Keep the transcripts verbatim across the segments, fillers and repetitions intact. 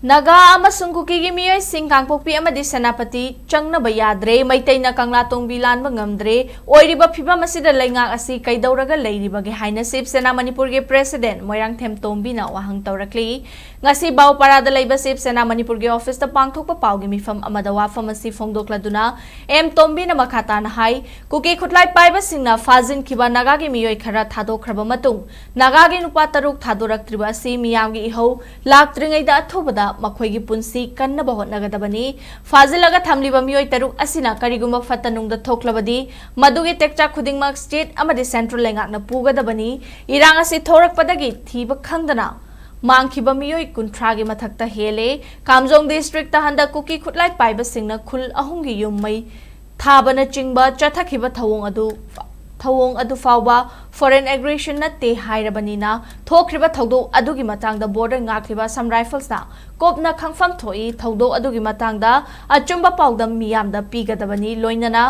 ꯅꯥꯒꯥ ꯑꯃꯁꯨꯡ ꯀꯨꯀꯤꯒꯤ ꯃꯤꯑꯣꯏꯁꯤꯡ ꯀꯥꯡꯄꯣꯛꯄꯤ ꯑꯃꯗꯤ ꯁꯦꯅꯥꯄꯇꯤ ꯆꯪꯅꯕ ꯌꯥꯗ꯭ꯔꯦ, ꯃꯩꯇꯩꯅ ꯀꯪꯂꯥꯇꯣꯡꯕꯤ ꯂꯥꯟꯕ ꯉꯝꯗ꯭ꯔꯦ꯫ ꯑꯣꯏꯔꯤꯕ ꯐꯤꯕꯝ ꯑꯁꯤꯗ ꯂꯩꯉꯥꯛ ꯑꯁꯤ ꯀꯩꯗꯧꯔꯒ ꯂꯩꯔꯤꯕꯒꯦ ꯍꯥꯏꯅ ꯁꯤꯕ ꯁꯦꯅꯥ ꯃꯅꯤꯄꯨꯔꯒꯤ ꯄ꯭ꯔꯦꯁꯤꯗꯦꯟ ꯃꯣꯏꯔꯥꯡꯊꯦꯝ ꯇꯣꯝꯕꯤꯅ ꯋꯥꯍꯪ ꯇꯧꯔꯛꯂꯤ꯫ ꯉꯁꯤ ꯕꯥꯎꯄꯥꯔꯥꯗ ꯂꯩꯕ ꯁꯤꯕ ꯁꯦꯅꯥ ꯃꯅꯤꯄꯨꯔꯒꯤ ꯑꯣꯐꯤꯁꯇ ꯄꯥꯡꯊꯣꯛꯄ ꯄꯥꯎꯒꯤ ꯃꯤꯐꯝ ꯑꯃꯗ ꯋꯥꯐꯝ ꯑꯁꯤ ꯐꯣꯡꯗꯣꯛꯂꯗꯨꯅ ꯑꯦꯝ ꯇꯣꯝꯕꯤꯅ ꯃꯈꯥ ꯇꯥꯅ ꯍꯥꯏ, ꯀꯨꯀꯤ ꯈꯨꯠꯂꯥꯏ ꯄꯥꯏꯕꯁꯤꯡꯅ ꯐꯥꯖꯤꯟꯈꯤꯕ ꯅꯥꯒꯥꯒꯤ ꯃꯤꯑꯣꯏ ꯈꯔ ꯊꯥꯗꯣꯛꯈ꯭ꯔꯕ ꯃꯇꯨꯡ ꯅꯥꯒꯥꯒꯤ ꯅꯨꯄꯥ ꯇꯔꯨꯛ ꯊꯥꯗꯣꯔꯛꯇ꯭ꯔꯤꯕ ꯑꯁꯤ ꯃꯤꯌꯥꯝꯒꯤ ꯏꯍꯧ ꯂꯥꯛꯇ꯭ꯔꯤꯉꯩꯗ ꯑꯊꯨꯕꯗ ꯃꯈꯣꯏꯒꯤ ꯄꯨꯟꯁꯤ ꯀꯟꯅꯕ ꯍꯣꯠꯅꯒꯗꯕꯅꯤ꯫ ꯐꯥꯖꯤꯜꯂꯒ ꯊꯝꯂꯤꯕ ꯃꯤꯑꯣꯏ ꯇꯔꯨꯛ ꯑꯁꯤꯅ ꯀꯔꯤꯒꯨꯝꯕ ꯐꯠꯇ ꯅꯨꯡꯗ ꯊꯣꯛꯂꯕꯗꯤ ꯃꯗꯨꯒꯤ ꯇꯦꯛꯆꯥꯛ ꯈꯨꯗꯤꯡꯃꯛ ꯁ꯭ꯇꯦꯠ ꯑꯃꯗꯤ ꯁꯦꯟꯇ꯭ꯔꯦꯜ ꯂꯩꯉꯥꯛꯅ ꯄꯨꯒꯗꯕꯅꯤ꯫ ꯏꯔꯥꯡ ꯑꯁꯤ ꯊꯣꯔꯛꯄꯗꯒꯤ ꯊꯤꯕ ꯈꯪꯗꯅ ꯃꯥꯡꯈꯤꯕ ꯃꯤꯑꯣꯏ ꯀꯨꯟꯊ꯭ꯔꯥꯒꯤ ꯃꯊꯛꯇ ꯍꯦꯜꯂꯦ꯫ ꯀꯥꯝꯖꯣꯡ ꯗꯤꯁꯇ꯭ꯔꯤꯛꯇ ꯍꯟꯗꯛ ꯀꯨꯀꯤ ꯈꯨꯠꯂꯥꯏ ꯄꯥꯏꯕꯁꯤꯡꯅ ꯈꯨꯜ ꯑꯍꯨꯝꯒꯤ ꯌꯨꯝ ꯃꯩ ꯊꯥꯕꯅꯆꯤꯡꯕ ꯆꯠꯊꯈꯤꯕ ꯊꯧꯑꯣꯡ ꯑꯗꯨ, ꯊꯧꯑꯣꯡ ꯑꯗꯨ ꯐꯥꯎꯕ ꯐꯣꯔꯦꯟ ꯑꯦꯒ꯭ꯔꯦꯁꯟ ꯅꯠꯇꯦ ꯍꯥꯏꯔꯕꯅꯤꯅ, ꯊꯣꯛꯈ꯭ꯔꯤꯕ ꯊꯧꯗꯣꯛ ꯑꯗꯨꯒꯤ ꯃꯇꯥꯡꯗ ꯕꯣꯔꯗꯔ ꯉꯥꯛꯂꯤꯕ ꯑꯁꯥꯝ ꯔꯥꯏꯐꯜꯁꯅ ꯀꯨꯞꯅ ꯈꯪꯐꯝ ꯊꯣꯛꯏ꯫ ꯊꯧꯗꯣꯛ ꯑꯗꯨꯒꯤ ꯃꯇꯥꯡꯗ ꯑꯆꯨꯝꯕ ꯄꯥꯎꯗꯝ ꯃꯤꯌꯥꯝꯗ ꯄꯤꯒꯗꯕꯅꯤ꯫ ꯂꯣꯏꯅꯅ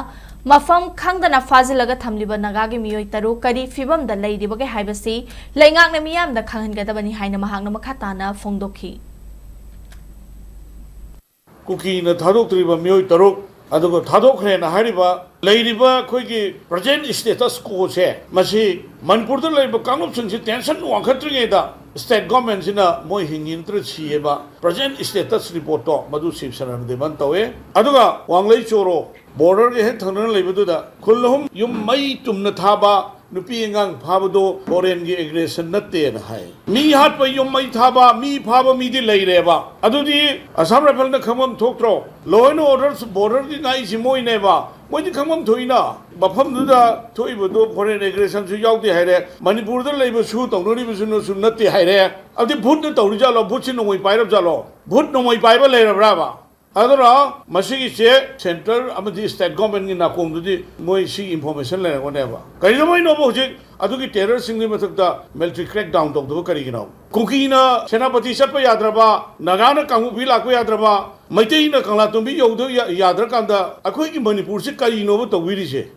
ꯃꯐꯝ ꯈꯪꯗꯅ ꯐꯥꯖꯤꯜꯂꯒ ꯊꯝꯂꯤꯕ ꯅꯥꯒꯥꯒꯤ ꯃꯤꯑꯣꯏ ꯇꯔꯨꯛ ꯀꯔꯤ ꯐꯤꯕꯝꯗ ꯂꯩꯔꯤꯕꯒꯦ ꯍꯥꯏꯕꯁꯤ ꯂꯩꯉꯥꯛꯅ ꯃꯤꯌꯥꯝꯗ ꯈꯪꯍꯟꯒꯗꯕꯅꯤ ꯍꯥꯏꯅ ꯃꯍꯥꯛꯅ ꯃꯈꯥ ꯇꯥꯅ ꯐꯣꯡꯗꯣꯛꯈꯤ꯫ ꯀꯨꯀꯤꯅ ꯊꯥꯗꯣꯛꯇ꯭ꯔꯤꯕ ꯃꯤꯑꯣꯏ ꯇꯔꯨꯛ, ꯑꯗꯨꯒ ꯊꯥꯗꯣꯛꯈ꯭ꯔꯦꯅ ꯍꯥꯏꯔꯤꯕ, ꯂꯩꯔꯤꯕ ꯑꯩꯈꯣꯏꯒꯤ present status quo ꯁꯦ, ꯃꯁꯤ ꯃꯅꯤꯄꯨꯔꯗ ꯂꯩꯔꯤꯕ ꯀꯥꯡꯂꯨꯞꯁꯤꯡꯁꯤ tension ꯋꯥꯡꯈꯠꯇ꯭ꯔꯤꯉꯩꯗ state government ꯁꯤꯅ ꯃꯣꯏ ꯍꯤꯡꯉꯤ ꯅꯠꯇ꯭ꯔ ꯁꯤꯌꯦꯕ present status report ꯇꯣ ꯃꯗꯨ ꯁꯤꯕ ꯁꯦꯅꯥꯅ demand ꯇꯧꯋꯦ꯫ ꯑꯗꯨꯒ ꯋꯥꯡꯂꯩ ꯆꯣꯔꯣ border ꯒ ꯍꯦꯛ ꯊꯪꯅꯅ ꯂꯩꯕꯗꯨꯗ ꯈꯨꯜ ꯑꯍꯨꯝ ꯌꯨꯝ ꯃꯩ ꯆꯨꯝꯅ ꯊꯥꯕ, ꯅꯨꯄꯤ ꯑꯉꯥꯡ ꯐꯥꯕꯗꯣ foreign ꯒꯤ aggression ꯅꯠꯇꯦꯅ ꯍꯥꯏ꯫ ꯃꯤ ꯍꯥꯠꯄ, ꯌꯨꯝ ꯃꯩ ꯊꯥꯕ, ꯃꯤ ꯐꯥꯕ ꯃꯤꯗꯤ ꯂꯩꯔꯦꯕ꯫ ꯑꯗꯨꯗꯤ Assam ꯔꯥꯏꯐꯜꯅ ꯈꯪꯐꯝ ꯊꯣꯛꯇ꯭ꯔꯣ? Law and order, border ꯒꯤ ꯉꯥꯛꯏꯁꯤ ꯃꯣꯏꯅꯦꯕ꯫ ꯃꯣꯏꯗꯤ ꯈꯪꯐꯝ ꯊꯣꯛꯏꯅ꯫ ꯃꯐꯝꯗꯨꯗ ꯊꯣꯛꯏꯕꯗꯨ foreign aggression ꯁꯨ ꯌꯥꯎꯗꯦ ꯍꯥꯏꯔꯦ, ꯃꯅꯤꯄꯨꯔꯗ ꯂꯩꯕꯁꯨ ꯇꯧꯅꯔꯤꯕꯁꯨ ꯅꯠꯇꯦ ꯍꯥꯏꯔꯦ꯫ ꯑꯗꯨꯗꯤ ꯚꯨꯠꯅ ꯇꯧꯔꯤꯖꯥꯠꯂꯣ? ꯚꯨꯠꯁꯤ ꯅꯣꯡꯃꯩ ꯄꯥꯏꯔꯕꯖꯥꯠꯂꯣ? ꯚꯨꯠ ꯅꯣꯡꯃꯩ ꯄꯥꯏꯕ ꯂꯩꯔꯕ꯭ꯔꯥꯕ? ꯑꯗꯨꯅ ꯃꯁꯤꯒꯤꯁꯦ central ꯑꯃꯗꯤ state government ꯀꯤ ꯅꯥꯀꯣꯡꯗꯨꯗꯤ ꯃꯣꯏ ꯁꯤꯒꯤ information ꯂꯩꯔꯝꯒꯅꯦꯕ꯫ ꯀꯔꯤꯒꯨꯝꯕꯩꯅꯣꯕ ꯍꯧꯖꯤꯛ ꯑꯗꯨꯒꯤ terror ꯁꯤꯡꯒꯤ ꯃꯊꯛꯇ military crackdown ꯇꯧꯗꯕ ꯀꯔꯤꯒꯤꯅꯣ? ꯀꯨꯀꯤꯅ ꯁꯦꯅꯥꯄꯇꯤ ꯆꯠꯄ ꯌꯥꯗ꯭ꯔꯕ, ꯅꯥꯒꯥꯅ ꯀꯥꯡꯄꯣꯛꯄꯤ ꯂꯥꯛꯄ ꯌꯥꯗ꯭ꯔꯕ, ꯃꯩꯇꯩꯅ ꯀꯪꯂꯥꯇꯣꯡꯕꯤ ꯌꯧꯗ ꯌꯥ-, ꯌꯥꯗ꯭ꯔꯀꯥꯟꯗ ꯑꯩꯈꯣꯏꯒꯤ ꯃꯅꯤꯄꯨꯔꯁꯤ ꯀꯔꯤꯅꯣꯕ ꯇꯧꯕꯤꯔꯤꯁꯦ?